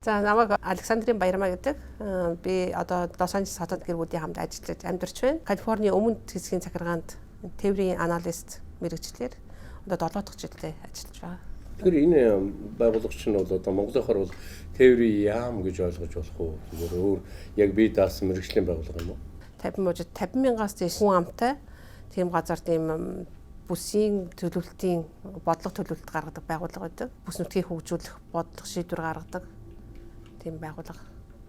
За, намайг Александрийн Баярмаа гэдэг. Би одоо Лос Анжелес хотод гэр бүлийн хамт ажиллаж амьдарч байна. Калифорни өмнөд хэсгийн захиргаанд тээврийн аналист мэргэжлээр одоо 7 дахь жилдээ ажиллаж байгаа. Тэгэхээр энэ байгууллага чинь бол одоо монголынхоор бол тээврийн яам гэж ойлгож болох уу? Зүгээр өөр яг бие даасан мэргэжлийн байгууллага юм уу? 50 мужид 50 мянгаас дээш хүн амтай тийм газар тийм бүсийн төлөвлөлтийн бодлого төлөвлөлт гаргадаг байгууллага байдаг. Бүс нутгийг хөгжүүлэх бодлого шийдвэр гаргадаг тийм байгууллага.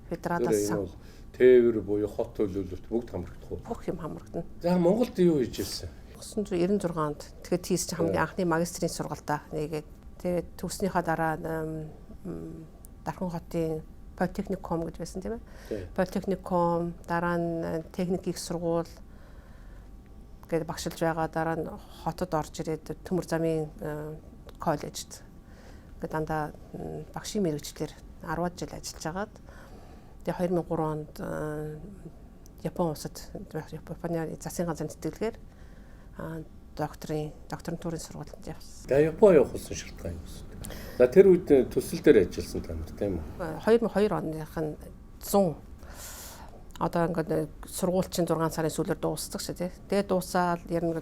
Федералаас бол тээвэр буюу хот төлөвлөлт бүгд хамрагдах уу? Бүх юм хамрагдана. За, Монголд юу хийж ирсэн? 1996 онд тэгэхээр тийс чи хамгийн анхны магистрийн сургалтаа нэгээд, тэгээд төгснөхийн дараа Дархан хотын политехникум гэж байсан, тийм ээ. Политехникум, дараа нь техник их сургууль гээд багшилж байгаа, дараа нь хотод орж ирээд төмөр замын коллежид ингээд дандаа багшийн мэргэжлээр 10 жил ажиллаж агаад, тэгээ 2003 онд Япон улсад Японы засгийн газрын тэтгэлгээр докторантурын сургуульд явсан. За, Япон явах болсон шалтгаан юу вэ? За, тэр үед төсөл дээр ажилласан та нар, тийм үү? 2002 оных нь 100 одоо ингээд сургууль чинь 6 сарын сүүлээр дуусдаг шээ, тий. Тэгээд дуусаад ер нь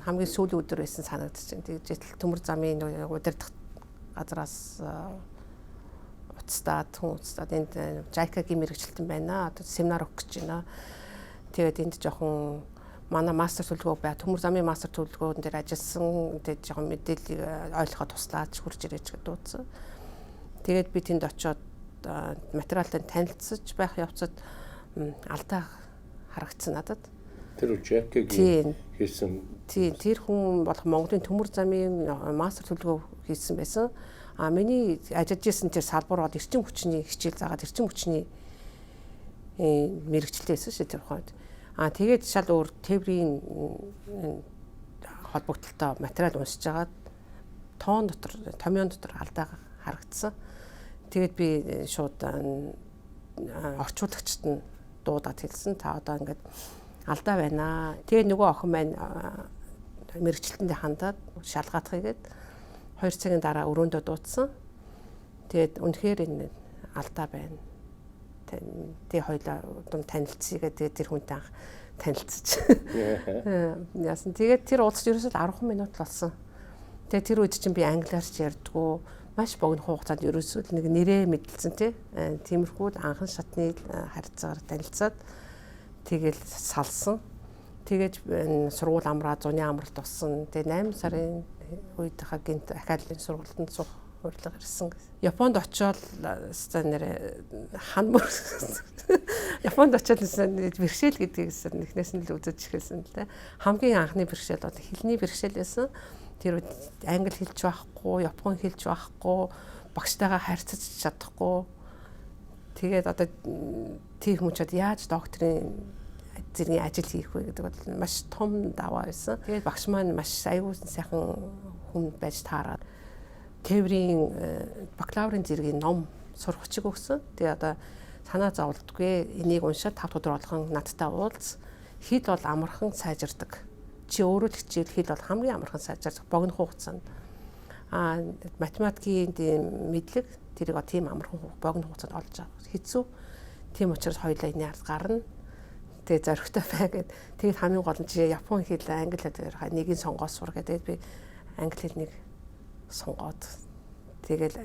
хамгийн сүүлийн өдөр байсан санагдчихэв. Тэгээд житэл төмөр замын удирдах газраас уцтаад, хүн уцтаад, энд JICA-гийн мэргэжилтэн байна. Одоо семинар өгөх гэж байна. Тэгээд энд жоохон манай мастер төлөвлөгөө бай. Төмөр замын мастер төлөвлөгөөн дээр ажилласан. Тэгээд жоохон мэдээллийг ойлгоход туслаач, хурж ирээч гэж дуудсан. Тэгээд би тэнд очиод материалтай танилцаж байх явцад алдаа харагдсан надад. Тэр JICA-гийн хийсэн. Тийм, тэр хүн болох Монголын төмөр замын мастер төлөвлөгөө хийсэн байсан. А миний ажиллаж исэн тэр салбар бол эрчим хүчний хичээл заагаад эрчим хүчний мэргэжилтэй байсан шээ тэр тухайд. А тэгээд шал өөр тээврийн холбогдлолтой материал уншиж агаад тоон дотор, томьёон дотор алдаа харагдсан. Тэгээд би шууд орчуулагчид нь дуудаад хэлсэн. Та одоо ингээд алдаа байна. Тэгээд нөгөө охин маань мэргэжилтэндээ хандаад шалгаадах гээд 2 цагийн дараа өрөөндөө дуудсан. Тэгээд үнэхээр энэ алдаа байна. Тэгээ хоёлаа удам танилцъя гэдэг, тэр хүнтэй анх танилцаж. Яасан. Тэгээд тэр уулзалт ерөөсөө 10 минут л болсон. Тэгээд тэр үед чинь би англиар ч ярьдгүү, маш богино хугацаанд ерөөсөө нэг нэрээ мэдэлцэн, тий. Тиймэрхүү анхан шатны харилцаагаар танилцаад тэгэл салсан. Тэгээд сургууль амраа зуны амралт болсон. Тэгээд 8 сарын үед хаа гинт академийн сургуультанд суух урилга ирсэн. Японд очиод нэр хан мөр Японд очиод бэрхшээл гэдгийг эхнээс нь л үзэж эхэлсэн л дээ. Хамгийн анхны бэрхшээл бол хэлний бэрхшээл байсан. Тэр үед англи хэлж байхгүй, япон хэлж байхгүй, багштайгаа харьцаж чадахгүй. Тэгээд одоо тийм хүмүүчүүд яаж докторийн зэргийн ажил хийх вэ гэдэг бол маш том даваа байсан. Тэгээд багш маань маш аюул сайхан хүн байж таарад тээврийн бакалаврын зэргийн ном сурах өгсөн. Тэгээ одоо санаа зовлтгүй, энийг уншаад 5 өдөр болгон надтай уулз. Хэл бол амархан сайжирдаг. Чи өөрөө л хичээл, хэл бол хамгийн амархан сайжирдаг богино хугацаанд. А математикийн тийм мэдлэг, тэрийг тийм амархан богино хугацаанд олж авах хэцүү. Тийм учраас хоёулаа энэ ард гарна. Тэгээ зоригтой бай гэд. Тэгээд хамгийн гол нь чи япон хэл, англи хэл дээр нэгийг сонгоод сур гэдэг. Би англи хэлнийг сонгоод тэгэл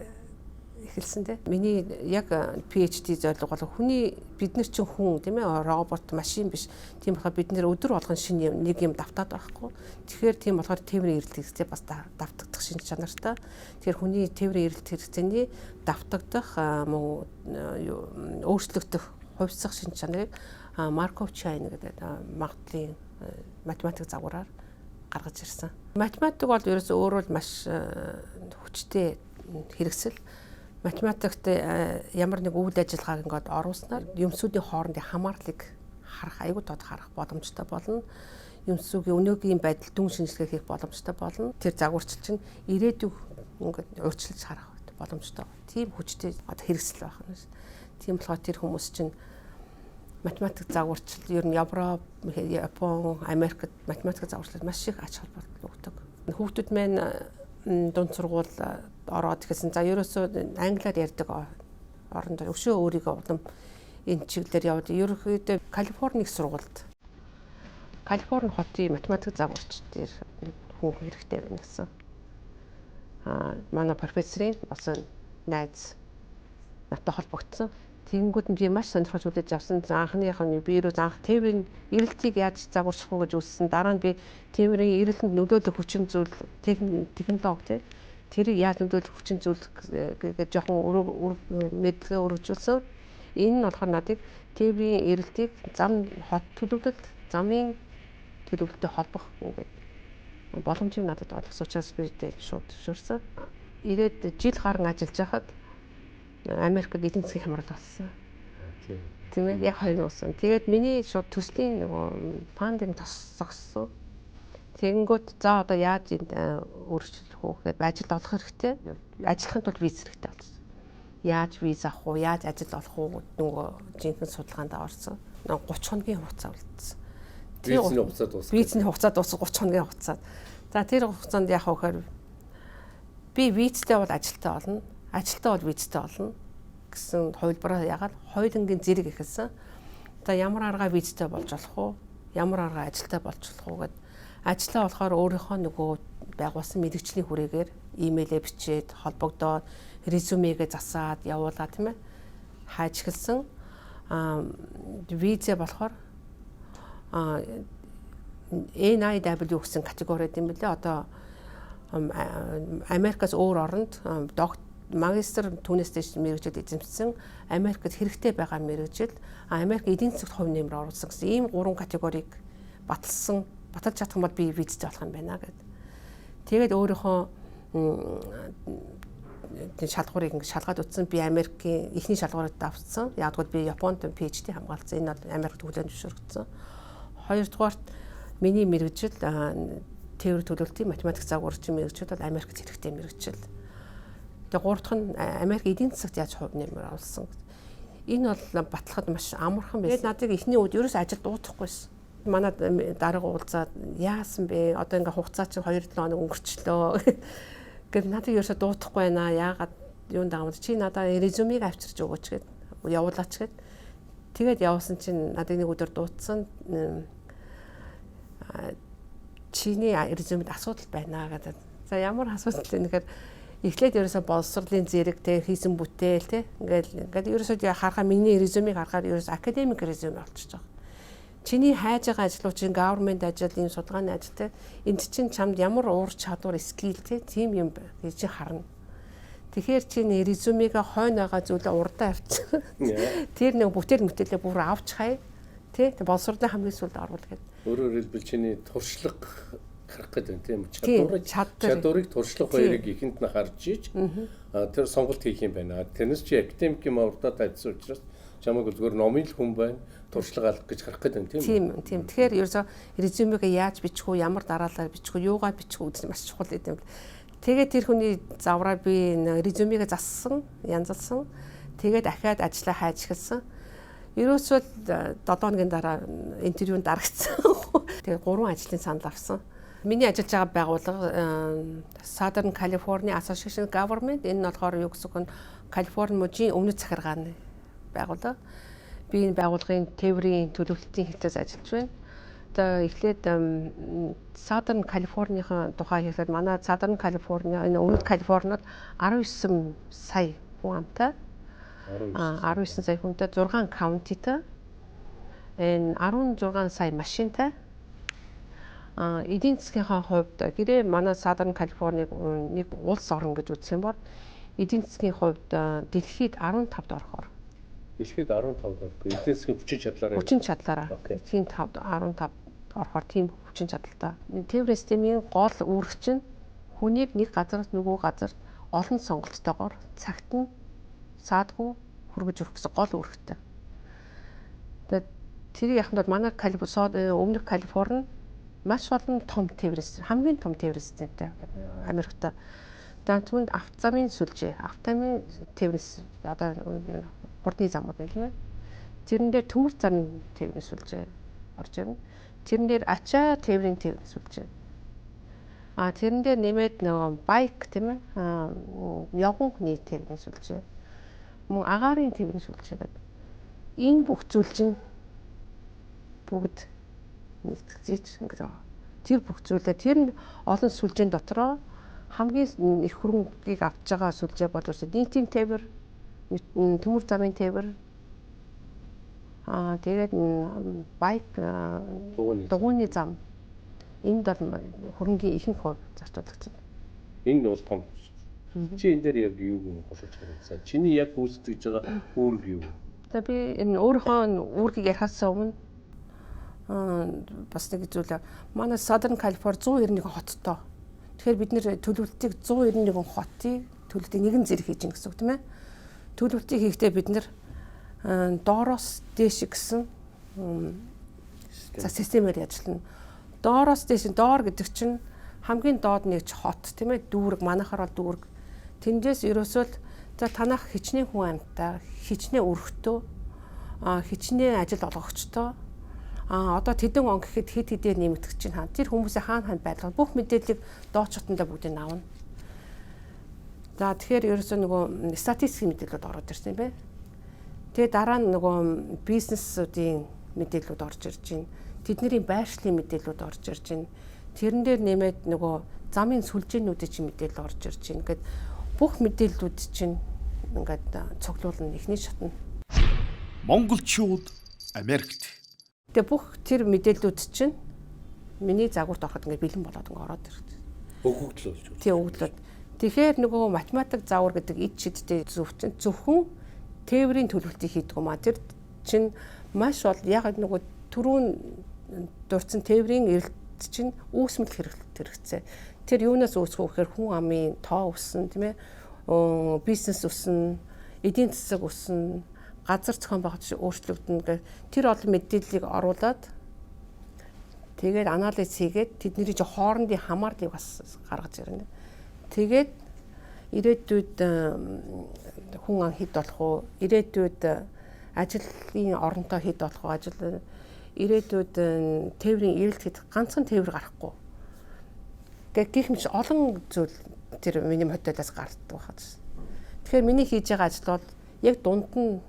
эхэлсэн, те. Миний яг PhD зорилго бол хүний, бид нар чинь хүн, тийм ээ, робот, машин биш. Тийм болохоор бид нэр өдөр болгон шинэ юм, нэг юм давтаад байхгүй. Тэгэхээр тийм болохоор тээврийн эрэлт хэрэгцээ бас давтагдах шинж чанартай. Тэгэхээр хүний тээврийн эрэлт хэрэгцээний давтагдах, мөн өөрчлөгдөх, хувьсах шинж чанарыг Марков Чайн гэдэг магадлалын математик загвараар гаргаж ирсэн. Математик бол ерөөсөө өөрөө л маш хүчтэй хэрэгсэл. Математикт ямар нэг үйл ажиллагааг ингээд оруулснаар юмсүүдийн хоорондын хамаарлыг харах, аюул тод харах боломжтой болно. Юмсүүгийн өнөөгийн байдал дүн шинжилгээ хийх боломжтой болно. Тэр загварчил чинь ирээдүйг ингээд урьдчилж харах боломжтой. Тийм хүчтэй одоо хэрэгсэл байх нь. Тийм болохоор тэр хүмүүс чинь математик загварчил ер нь Европ, Япон, Америкт математик загварчлал маш их ач холбогдол өгдөг. Хүүхдүүд маань дунд сургууль ороод эхэлсэн. За, ерөөсөө англиар ярьдаг Оронд өшөө өөрийгөө улам энэ чиглэлээр яваад ерөнхийдөө Калифорни их сургуульд Калифорни хотын математик загварч дээр хүн хэрэгтэй байна гэсэн. Манай профессорын бас найз надтай холбогдсон. Тэгэнгүүт нь би маш сонирхож хүлээж авсан. Анхныхаа би ерөөс анх тээврийн эрэлтийг яаж загварчих уу гэж үзсэн. Дараа нь би тээврийн эрэлтэнд нөлөөлөх хүчин зүйл технологи тий. Тэрийг яаж нөлөөлөх хүчин зүйл гэж жоохон мэдлэгээ өргөжүүлсэн. Энэ нь болохоор надыг тээврийн эрэлтийг зам хот төлөвлөлт, замын төлөвлөлтөд холбох ингээд боломжийг надад олгосон учраас би шууд зөвшөөрсөн. Ирээд жил гарan ажиллаж байхад Америкт эдийн засгийн хямрал болсон. Тийм ээ, яг 2000. Тэгээд миний шууд төслийн нөгөө funding зогссон. Тэгэнгүүт за одоо яаж энд өөрчлөх үү гэхэд ажил олох хэрэгтэй. Ажиллахын тулд виз хэрэгтэй болсон. Яаж виз авах уу, яаж ажил олох уу нөгөө жинхэнэ судалгаанд орсон. 30 хоногийн хугацаа үлдсэн. Визний хугацаа дуусах. Визний хугацаа дуусах 30 хоногийн хугацаад. За тэр хугацаанд яах вэ гэхээр би визтэй бол ажилтаа болно, ажилтаа бол визтэй болно гэсэн хувилбараа ягаад хоёулангийн зэрэг эхэлсэн. За ямар аргаа визтэй болж болох уу? Ямар аргаа ажилтаа болж болох уу гэд ажлаа болохоор өөрийнхөө нөгөө байгуулсан мэргэжлийн хүрээгээр имэйлээ бичээд холбогдоод резюмегээ засаад явуулаа тийм ээ хайж эхэлсэн. Визээ болохоор NIW гэсэн категори юм билээ. Одоо Америкаас өөр оронд магистр түүнээс дээш мэргэжил эзэмшсэн, Америкт хэрэгтэй байгаа мэргэжил, Америк эдийн засагт хувь нэмэр оруулсан гэсэн ийм гурван категорийг баталсан, баталж чадах юм бол би визтэй болох юм байна гэд. Тэгээд өөрийнхөө шалгуурыг ингэ шалгаад утсан. Би Америкийн эхний шалгуурыг давтсан. Яг гэвэл би Японд PhD хамгаалсан. Энэ бол Америкт хүлээн зөвшөөрөгдсөн. Хоёрдугаарт миний мэргэжил тээвэр төлөвлөлтийн математик загварчин мэргэжил бол Америкт хэрэгтэй мэргэжил. Тэгээ гурав дахь нь Америк эдийн засагт яаж хувь нэмэр оруулсан. Энэ бол батлахад маш амархан байсан. Тэгээд надыг эхний үед ерөөс ажил дуудахгүйсэн. Манай дарга уулзаад яасан бэ? Одоо ингээ хугацаа чинь 2-7 хоног өнгөрчлөө. Гэт надыг ерөөсө дуудахгүй байна. Яагаад юунд байгаа юм? Чи надаа резюмег авчирч өгөөч гэд явуулаач гэд. Тэгээд явуулсан чинь надыг нэг өдөр дуудсан. Чиний резюмед асуудал байна гэдэг. За ямар асуудал вэ гэхээр эхлээд ерөөсө боловсролын зэрэг те хийсэн бүтээл те ингээл ингээд ерөөсөө харахаа миний резюмег харахаар ерөөсө академик резюме болчихж байгаа. Чиний хайж байгаа ажлууд чинь government ажил, ийм судалгааны ажил те энд чинь чамд ямар уур чадвар, skill те тийм юм гэж чи харна. Тэгэхээр чиний резюмегээ хойно байгаа зүйлээ урдаа авчих. Тэр нэг бүтээл мөтөлөө бүр авч хай. Тэ боловсролын хамгийн сүүлд оруул гэдэг. Өөрөөр хэлбэл чиний туршлага харах гэдэг тийм чадварыг туршлага хоёрыг ихэнд нь харж иж тэр сонголт хийх юм байна. Тэрнээс чи академик юм урдаа тавьсан учраас чамайг зүгээр номын л хүн байна, туршлага алга гэж харах гэдэг тийм үү? Тийм. Тэгэхээр ерөөсөө резюмегээ яаж бичих үү, ямар дараалалаар бичих үү, юугаа бичих үү гэдэг маш чухал юм. Тэгээд тэр хүний завраар би резюмегээ зассан, янзалсан. Тэгээд дахиад ажлаа хайж эхэлсэн. Ерөөсөө 7 хоногийн дараа интервьюнд дарагдсан. Тэгээд 3 ажлын санал авсан. Миний ажиллаж байгаа байгууллага Southern California Association Government энэ нь болохоор юу гэсэн үг нь Калифорни мужийн өмнөд захиргааны байгууллага. Би энэ байгууллагын тээврийн төлөвлөлтийн хэлтээс ажиллаж байна. Одоо эхлээд Southern California-ийн тухай хэлэхэд манай Southern California энэ өмнөд Калифорнид 19 сая хүн амтай. 19 сая хүнтэй 6 county-тай. Энэ 16 сая машинтай. Эдийн засгийнхаа хувьд гэрээ манай Southern California-г нэг улс орн гэж үзэх юм бол эдийн засгийн хувьд дэлхийд 15-д орохоор. Дэлхийд 15-д орох. Эдийн засгийн хүчин чадлаараа. Хүчин чадлаараа. Дэлхийн 15-д орохоор тийм хүчин чадалтай. Тээврийн системийн гол үүрэг чинь хүнийг нэг газараас нөгөө газарт олон сонголттойгоор цагт нь саадгүй хүргэж өгөх гэсэн гол үүрэгтэй. Тэгээд тэрийг яханд бол манай өмнөх Калифорни маш олон том тээврийн систем, хамгийн том тээврийн системтэй Америкт. За түүнд автозамын сүлжээ, автомын тээврийн одоо хурдны замууд байна тийм ээ. Тэрэн дээр төмөр замын тээврийн сүлжээ орж ирнэ. Тэрэн дээр ачаа тээврийн тээврийн сүлжээ. Тэрэн дээр нэмээд нөгөө байк тийм ээ. Явган хүний тээврийн сүлжээ. Мөн агаарын тээврийн сүлжээ гэдэг. Энэ бүх зүйл чинь бүгд нэгтгэж ингэж байгаа. Тэр бүх зүйлээ тэр нь олон сүлжээн дотроо хамгийн их хөрөнгийг авч байгаа сүлжээ бол нийтийн тээвэр, төмөр замын тээвэр, тэгээд байк, дугуйны зам. Энд бол хөрөнгийн ихэнх хувь зарцуулагдсан. Энэ бол том. Чи энэ дээр яг юуг голж харагдсан? Чиний яг гүйцэтгэж байгаа үүрэг юу? За, би энэ өөрийнхөө үүргийг ярихаас өмнө бас нэг зүйл, манай Southern California 191 хоттой. Тэгэхээр бид нэр төлөвлөлтийг, 191 хотын төлөвлөлтийг нэгэн зэрэг хийж гин гэсэн үг, тийм ээ. Төлөвлөлтийг хийхдээ бид нэр доороос дээш гэсэн за системээр ажиллана. Доороос дээш, доор гэдэг чинь хамгийн доод нэг хот, тийм ээ, дүүрэг, манайхаар бол дүүрэг. Тэндээс ерөөсөө л за танах хичнээн хүн амьтаа, хичнээн өрхтөө, хичнээн ажил олгогчтой, одоо тэдэн он гэхэд хэд хэдээр нэмэгдэх чинь хаа. Тэр хүмүүсийн хаана хаана байрлах бүх мэдээллийг доочтондоо бүгдийг авна. За, тэгэхээр ерөөсөө нөгөө статистикийн мэдээлэлүүд ороод ирсэн юм байна. Тэгээ дараа нь нөгөө бизнесүүдийн мэдээллүүд орж ирж байна. Тэдний байршлын мэдээллүүд орж ирж байна. Тэрэн дээр нэмээд нөгөө замын сүлжээнүүдийн чинь мэдээлэл орж ирж байна. Ингээд бүх мэдээллүүд чинь ингээд цуглуулна эхний шатна. Монголчууд Америкт. Тэгээ бүх тэр мэдээллүүд чинь миний загварт ороход ингээд бэлэн болоод ингээд ороод ирдэг. Өгөгдөл болж байна. Тий, өгөгдлүүд. Тэгэхээр нөгөө математик загвар гэдэг ид шидтэй зөв чинь зөвхөн тээврийн төлөвлөлтийг хийдэг юм а. Тэр чинь маш бол яг нөгөө түрүүн дурдсан тээврийн эрэлт чинь үүсмэл хэрэгцээ. Тэр юунаас үүсэх вэ гэхээр хүн амын тоо өссөн, тийм ээ. Бизнес өснө, эдийн засаг өснө, газар зохион байгуулалт өөрчлөгдөнө гэх тэр олон мэдээллийг оруулаад, тэгээд анализ хийгээд тэдний жи хоорондын хамаарлыг бас гаргаж ирнэ. Тэгээд ирээдүйд хүн ам хэд болох уу? Ирээдүйд ажлын оронтой хэд болох уу? Ажил, ирээдүйд тээврийн эрэлт хэд, ганцхан тээвэр гарахгүй. Гэх мэт олон зүйл тэр миний моделоос гардаг байна. Тэгэхээр миний хийж байгаа ажил бол яг дунд нь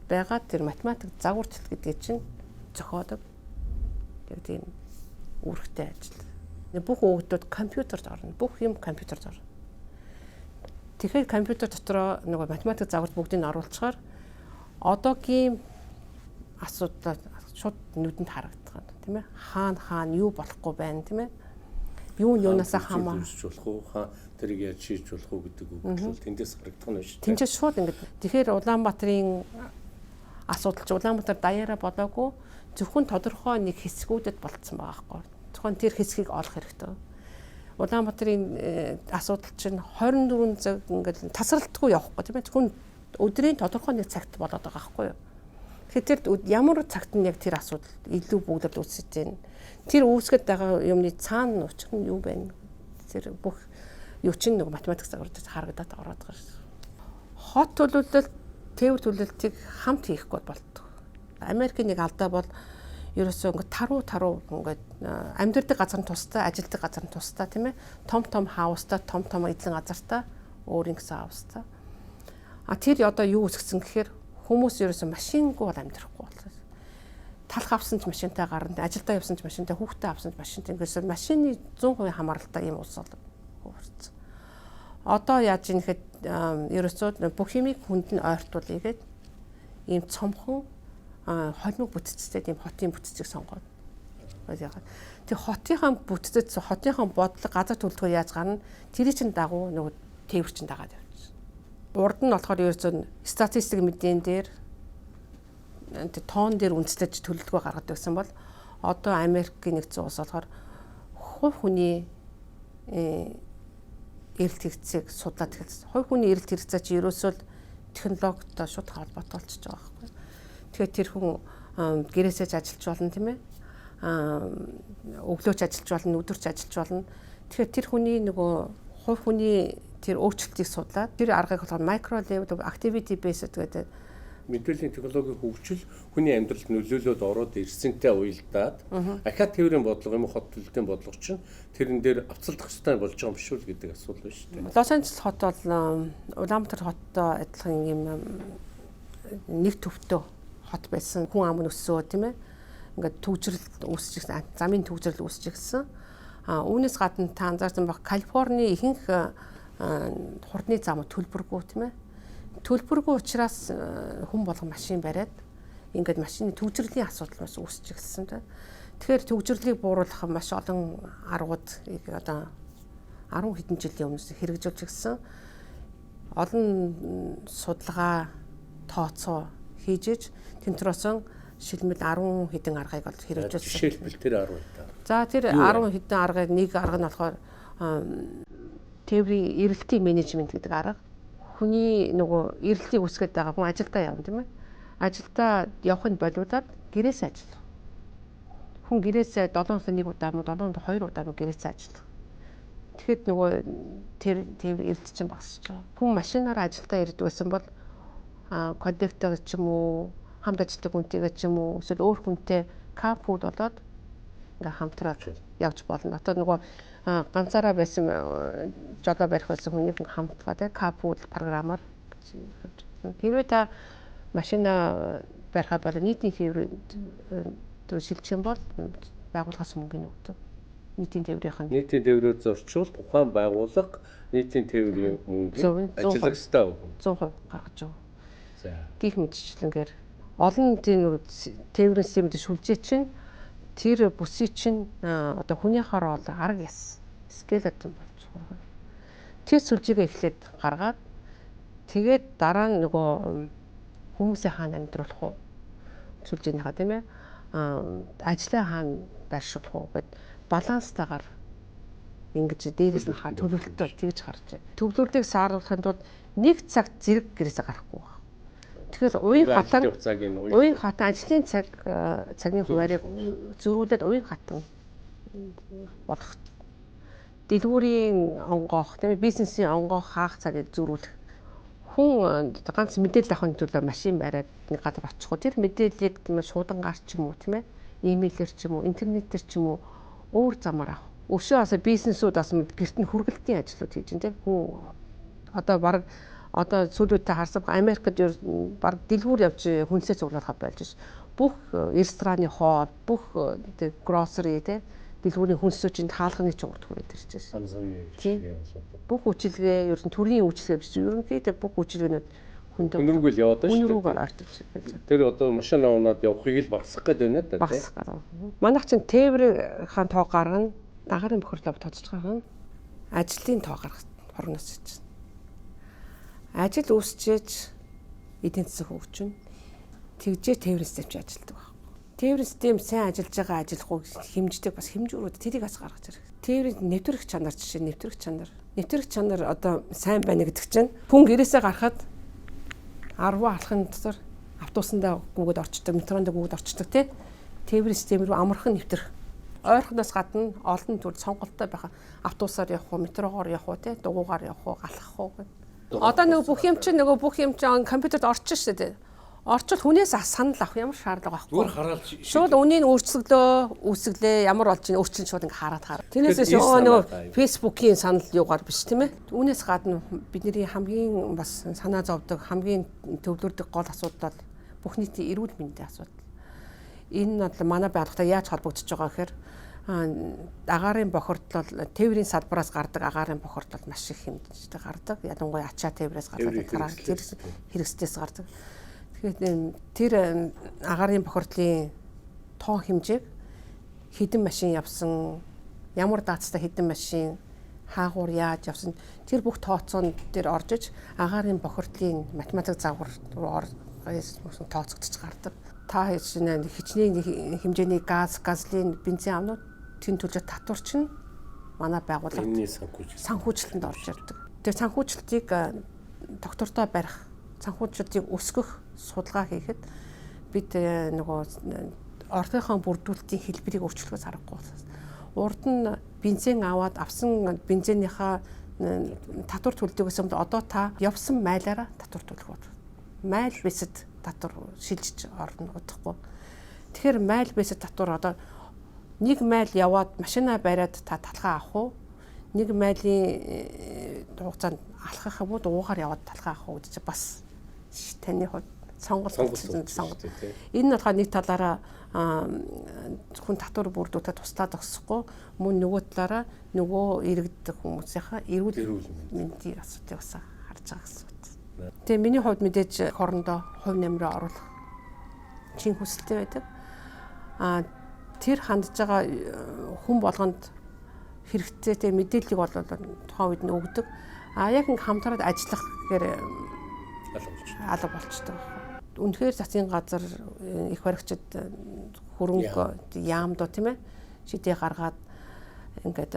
байгаа тэр математик загварчлал гэдгийг чинь зохиодог. Яг тийм үүрэгтэй ажил. Бүх өгөгдлүүд компьютерт орно. Бүх юм компьютерт орно. Тэгэхээр компьютер дотроо нөгөө математик загварт бүгдийг нь оруулчихаар одоогийн асуудал шууд нүдэнд харагдах юм, тийм ээ. Хаана хаана юу болохгүй байна, тийм ээ. Юу нь юунаасаа хамаа үүсч болох уу? Хаа тэрийг яаж шийдэж болох уу гэдэг өгөгдөл тэндээс харагдах нь шүү дээ. Тэндээс шууд ингээд тэгэхээр Улаанбаатарын асуудал чи Улаанбаатар даяараа болоогүй, зөвхөн тодорхой нэг хэсгүүдэд болцсон байгаа байхгүй. Зөвхөн тэр хэсгийг олох хэрэгтэй. Улаанбаатарын асуудал чинь 24 цаг ингээд тасралтгүй явахгүй, тийм ээ. Зөвхөн өдрийн тодорхой нэг цагт болоод байгаа байхгүй юу? Тэгэхээр тэр ямар цагт нь яг тэр асуудал илүү бүгдэл үүсэж байна. Тэр үүсгэд байгаа юмны цаана учир нь юу байна? Тэр бүх юу чинь нэг математик загвар дээр харагдаад ороод байгаа шээ. Хот төлөвлөлт, тээвэр төлөвлөлтийг хамт хийхгүй болтго. Америкийн нэг алдаа бол ерөөсөө ингээд таруу таруу ингээд амьдардаг газар нь тусдаа, ажилдаг газар нь тусдаа, тийм ээ. Том том house тай, том том эдлэн газартай, өөрийн гэсэн house тай. А тэр одоо юу үүсгэсэн гэхээр хүмүүс ерөөсөө машингүй бол амьдрахгүй болсон. Талх авсан ч машинтай гарна, ажилдаа явсан ч машинтай, хүүхдээ авсан ч машинтай. Ингээд машины 100% хамааралтай юм улс бол хөрцөн. Одоо яаж ийм гэхэд ерөөсөө бүх юмыг хүнд нь ойртуулъя гээд ийм цомхон холимог бүтцтэй тийм хотын бүтцийг сонгоод. Тэр хотынхаа бүтцэд, хотынхаа бодлого, газар төлөвлөгөө яаж гарна, тэрий чинь дагуу нөгөө тээвэр чинь дагаад явчихсан. Урд нь болохоор ерөөсөө статистик мэдээн дээр, тоон дээр үндэслэж төлөвлөгөө гаргадаг гэсэн бол одоо Америкийн нэгдсэн улс болохоор хувь хүний эрэлт хэрэгцээг судлаад эхэлсэн. Хувь хүний эрэлт хэрэгцээ чи ерөөсөө л технологитой шууд холбоотой болчихж байгаа байхгүй. Тэгэхээр тэр хүн гэрээсээ ч ажиллаж болно, тийм ээ. Өглөөч ажиллаж болно, өдөрч ажиллаж болно. Тэгэхээр тэр хүний нөгөө хувь хүний тэр өөрчлөлтийг судлаад тэр аргыг болохоор micro level activity based гэдэг Мэдээллийн технологийн хөгжил хүний амьдралд нөлөөлөөд ороод ирсэнтэй уялдаад ахиад тээврийн бодлого юм уу хот төлөлтийн бодлого чинь тэрэн дээр авцалдах ёстой болж байгаа юм биш үү гэдэг асуудал байна шүү дээ. Лос Анжелес хот бол Улаанбаатар хоттой адилхан юм нэг төвтэй хот байсан. Хүн ам нь өссөө, тийм ээ. Ингээд түгжрэл үүсэж ирсэн, замын түгжрэл үүсэж ирсэн. А үүнээс гадна та анзаарсан байх, Калифорни ихэнх хурдны зам төлбөргүй, тийм ээ. Төлбөргүй учраас хүн болгон машин бариад ингээд машины түгжрэлийн асуудал бас үүсэж эхэлсэн, тийм. Тэгэхээр түгжрэлийг бууруулах маш олон аргууд одоо 10 хэдэн жилийн өмнөөс хэрэгжүүлж ирсэн. Олон судалгаа, тооцоо хийж иж тэнтроосон шилмэл 10 хэдэн аргыг бол хэрэгжүүлсэн. Жишээлбэл тэр 10 хэдэн. За, тэр 10 хэдэн аргыг, нэг арга нь болохоор тээврийн эрэлтийн менежмент гэдэг арга. Хүний нөгөө эрэлтийг үүсгээд байгаа, хүн ажилдаа явна, тийм ээ. Ажилдаа явахыг болиулаад гэрээсээ ажиллах. Хүн гэрээсээ 7 хоногт нэг удаа мó 7 хоногт 2 удаа мó гэрээсээ ажиллах. Тэгэхэд нөгөө тэр тээвэр эрэлт чинь багасч байгаа. Хүн машинаар ажилдаа ирдэг байсан бол коллегтойгоо ч юм уу, хамт ажилладаг хүнтэйгээ ч юм уу, эсвэл өөр хүнтэй carpool болоод ингээ хамтраад явж болно. Одоо нөгөө ганцаараа байсан, жолоо барих байсан хүнийг хамтгаа, тийм, carpool програмаар. Хэрвээ та машина барихаа болоо нийтийн тээврээр шилжих юм бол байгууллагаас мөнгө өгдөг. Нийтийн тээврийнх нь. Нийтийн тээврээр зорчвол тухайн байгууллага нийтийн тээврийн мөнгө ажиллах ёстой. 100% гаргаж өгнө. За. Гэх мэтчлэнгээр олон тийм тээврийн системд сүлжээ чинь тэр бүсийг чинь одоо хүнийхээ бол арга яс skeleton болж байгаа. Тэр сүлжээгээ эхлээд гаргаад, тэгээд дараа нь нөгөө хүмүүсээ хаана амьдруулах уу? Сүлжээнийхаа, тийм ээ. Ажлаа хаана байршуулах уу гэд баланстайгаар ингэж дээрээс нь хаа төлөвлөлтөөр тэгж харж байна. Төвлөрлийг сааруулахын тулд нэг цагт зэрэг гэрээсээ гарахгүй байна. Тэгэхээр уян хатан ажлын цаг, цагны хуваарийг зөрүүлээд уян хатан болох, дэлгүүрийн онгоох, тийм ээ, бизнесийн онгоох хаах цагийг зөрүүлэх. Хүн ганц мэдээлэл авахын төлөө машин бариад нэг газар очих уу, тэр мэдээллийг, тийм ээ, шуудангаар ч юм уу, тийм ээ, имэйлээр ч юм уу, интернетээр ч юм уу, өөр замаар авах. Өшөө бас бизнесүүд бас гэрт нь хүргэлтийн ажлууд хийж байна, тийм. Хүн одоо баг одоо сүүлүүдтэй харсан, Америкт баг дэлгүүр явж хүнсээ цуглуулах болж ш. Бүх рестораны хоол, бүх grocery, тийм, дэлгүүрийн хүнсүү чинь хаалганы ч урд хүрээд ирж байна. Тийм. Бүх үйлчилгээ, ер нь төрийн үйлчилгээ биш, ерөнхийдөө бүх үйлчилгээнүүд хүндээ хүн рүүгээ л яваад байна шүү дээ. Хүн рүүгээ ортож. Тэр одоо машин унаад явахыг л багасгах гээд байна да. Багасгах гээд. Манайх чинь тээврийн тоо гаргана, агаарын бохирдлоо тооцож байгаа юм. Ажлын тоо гаргах прогноз хийж байна. Ажил үүсчээж эдийн засаг хөгжинэ. Тэгжээ тээврийн систем чи ажилтдаг байна. Тээврийн систем сайн ажиллаж байгаа, ажиллахгүй хэмждэг бас хэмжүүрүүд тэрийг бас гаргаж ирэх. Тээврийн нэвтрэх чанар, жишээ, нэвтрэх чанар. Нэвтрэх чанар одоо сайн байна гэдэг чинь хүн гэрээсээ гарахад 10 алхахын дотор автобусандаа гүгээд орчдөг, метронд гүгээд орчдөг, тий. Тээврийн систем рүү амархан нэвтрэх. Ойрхоноос гадна олон төр сонголттой байх. Автобусаар явах уу, метрогоор явах уу, тий, дугуугаар явах уу, галхах уу гэх. Одоо нөгөө бүх юм чинь компьютерт орчих шүү дээ. Орчвол хүнээс санал авах ямар шаардлага байхгүй. Зүгээр хараад шууд үнийг өөрчлөглөө, үүсгэлээ, ямар болж чинь өөрчлөн шууд ингээ хараад хараа. Тэрнээс нөгөө Facebook-ийн санал юугаар биш, тийм ээ. Үүнээс гадна бидний хамгийн бас санаа зовдөг, хамгийн төвлөрдөг гол асуудал бол бүх нийтийн эрүүл мэндийн асуудал. Энэ нь бол манай байгууллагатай яаж холбогдож байгаа гэхээр агаарын бохирдол, тээврийн салбараас гардаг агаарын бохирдол маш их хэмжээтэй гардаг. Ялангуяа ачаа тээврээс гардаг, тэр хэрэгслээс гардаг. Тэгэхээр тэр агаарын бохирдлын тоо хэмжээг хэдэн машин явсан, ямар даацтай хэдэн машин хаагуур яаж явсан, тэр бүх тооцоонд дээр орж иж агаарын бохирдлын математик загвар руу тооцогдож гардаг. Та хичнээн хичнээн хэмжээний газ, газлын, бензин авнууд тэн төлөө татвар чинь манай байгууллагт санхүүжилтэнд орж ирдэг. Тэр санхүүжилтийг доктортой барих, санхүүжилтийг өсгөх судалгаа хийхэд бид нөгөө орлогынхоо бүрдүүлэлтийн хэлбэрийг өөрчлөхөөс аргагүй. Урд нь бензин аваад авсан бензинийхаа татвар төлдөг гэсэн бол одоо та явсан майлаараа татвар төлөх бол. Майл бисэд татвар шилжиж орно удахгүй. Тэгэхээр mile based татвар одоо 1 майл яваад машина бариад та талхаа авах уу? 1 майлын хугацаанд алхах юм уу, дуугаар яваад талхаа авах уу гэж чи бас таны хувьд сонголт сонголт. Энэ нь болохоор нэг талаараа зөвхөн татвар бүрдүүдэд туслаад зогсохгүй, мөн нөгөө талаараа нөгөө иргэд хүмүүсийнхаа эрүүл мэндийн асуудлыг бас харж байгаа гэсэн үг. Тэгээ миний хувьд мэдээж хоорондоо хувь нэмрээ оруулах чин хүсэлтэй байдаг. Тэр хандж байгаа хүн болгонд хэрэгтэй мэдээллийг бол тухайн үед нь өгдөг. Яг ингэ хамтраад ажиллах гэхээр алга болчтой байна. Үнэхээр засгийн газар их баригчид хөрөнгө яамдуу, тийм ээ, шидээ гаргаад ингээд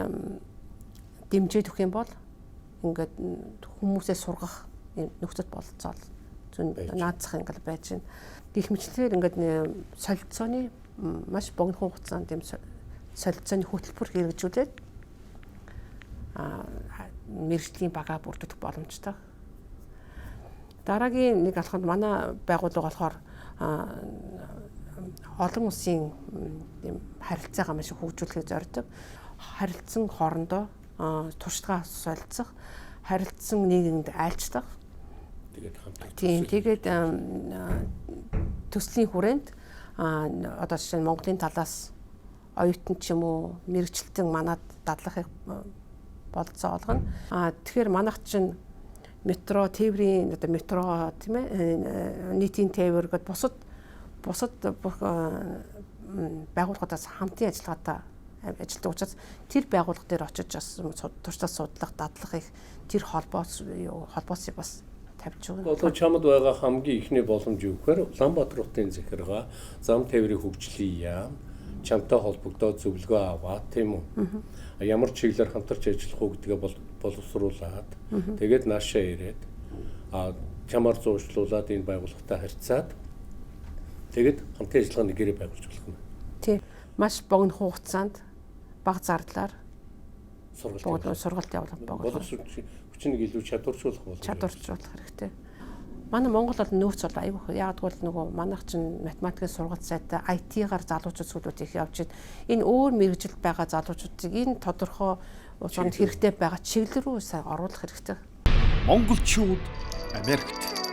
дэмжиж өгөх юм бол ингээд хүмүүсээ сургах нөхцөл бололцоол зүүн наацах ингээд байж байна. Гэх мэтлээр ингээд солилцооны маш богино хугацаанд юм солилцооны хөтөлбөр хэрэгжүүлээд мэргэжлийн багаа бүрдүүлэх боломжтой. Дараагийн нэг алхамд манай байгууллага болохоор олон улсын тийм харилцаагаа маш их хөгжүүлэхийг зорддог. Харилцан хоорондоо туршлагаа солилцох, харилцсан нийгэмд айлчлах. Тэгээд хамтрах. Тийм, тэгээд төслийн хүрээнд одоо жишээ нь Монголын талаас оюутан ч юм уу мэргэжилтэн манад дадлахыг бололцоо олгоно. Тэгэхээр манайх чинь метро, тээврийн одоо метро, тийм ээ, нийтийн тээвэр гэдээ бусад бүх байгууллагуудаас хамтын ажиллагаатай ажилладаг учраас тэр байгууллага дээр очиж бас туршлага судлах, дадлах их тэр холбоосыг бас тавьж өгнө. Одоо чамд байгаа хамгийн ихний боломж юу гэхээр Улаанбаатар хотын захиргаа, зам тээврийн хөгжлийн яам чамтай холбогдоод зөвлөгөө аваад, тийм үү? Ямар чиглэлээр хамтарч ажиллах уу гэдгээ боловсруулад тэгээд наашаа ирээд чамаар зуушлуулад энэ байгууллагатай харьцаад тэгээд хамтын ажиллагааны гэрээ байгуулж болох юм. Тийм. Маш богино хугацаанд бага зардлаар сургалт явуулах боловсрол хүчнийг илүү чадваржуулах боломж. Чадваржуулах хэрэгтэй. Манай Монгол бол нөөц бол айгүй. Яг гэвэл нөгөө манайх чинь математикийн сургалт сайтай IT-гаар залуучууд сүлүүд их явж байна. Энэ өөр мэргэжил байгаа залуучуудыг энэ тодорхой хугацаанд хэрэгтэй байгаа чиглэл рүү сайн оруулах хэрэгтэй. Монголчууд Америкт.